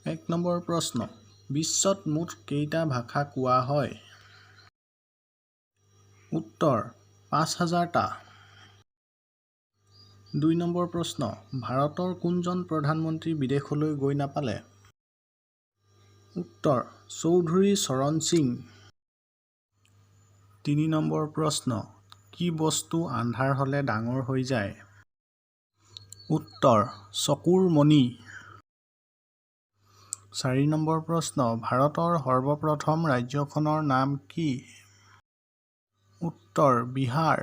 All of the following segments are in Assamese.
1 নম্বৰ প্ৰশ্ন, বিশ্বত মুঠ কেইটা ভাষা কোৱা হয়? উত্তৰ, 5000টা। 2 নম্বৰ প্ৰশ্ন, ভাৰতৰ কোনজন প্ৰধানমন্ত্ৰী বিদেশলৈ গৈ নাপালে? উত্তৰ, চৌধুৰী চৰণ সিং। 3 নম্বৰ প্ৰশ্ন, কি বস্তু আন্ধাৰ হ'লে ডাঙৰ হৈ যায়? উত্তৰ, চকুৰ মণি। 4 নম্বৰ প্ৰশ্ন, ভাৰতৰ সৰ্বপ্ৰথম ৰাজ্যখনৰ নাম কি? উত্তৰ, বিহাৰ।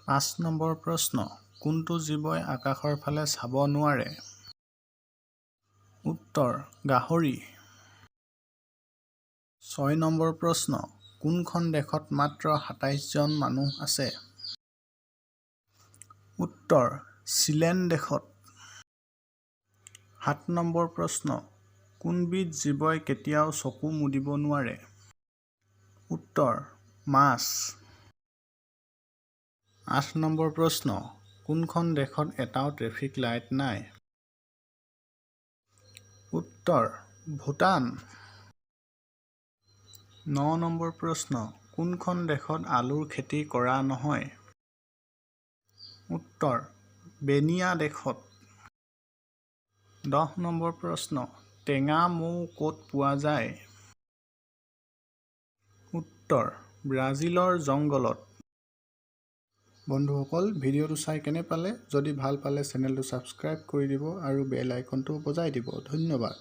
5 নম্বৰ প্ৰশ্ন, কোনটো জীৱই আকাশৰ ফালে চাব নোৱাৰে? উত্তৰ, গাহৰি। 6 নম্বৰ প্ৰশ্ন, কোনখন দেশত মাত্ৰ 27 জন মানুহ আছে? উত্তৰ, ছিলেণ্ড দেশত। 7 নম্বৰ প্ৰশ্ন, কোনবিধ জীৱই কেতিয়াও চকু মুদিব নোৱাৰে? উত্তৰ, মাছ। 8 নম্বৰ প্ৰশ্ন, কোনখন দেশত এটাও ট্ৰেফিক লাইট নাই? উত্তৰ, ভূটান। 9 নম্বৰ প্ৰশ্ন, কোনখন দেশত আলুৰ খেতি কৰা নহয়? উত্তৰ, বেনিন দেশত। 10 নম্বৰ প্ৰশ্ন, টেঙা মৌ ক'ত পোৱা যায়? উত্তৰ, ব্ৰাজিলৰ জংগলত। বন্ধুসকল, ভিডিঅ'টো চাই কেনে পালে? যদি ভাল পালে, চেনেলটো ছাবস্ক্ৰাইব কৰি দিব আৰু বেল আইকনটো বজাই দিব। ধন্যবাদ।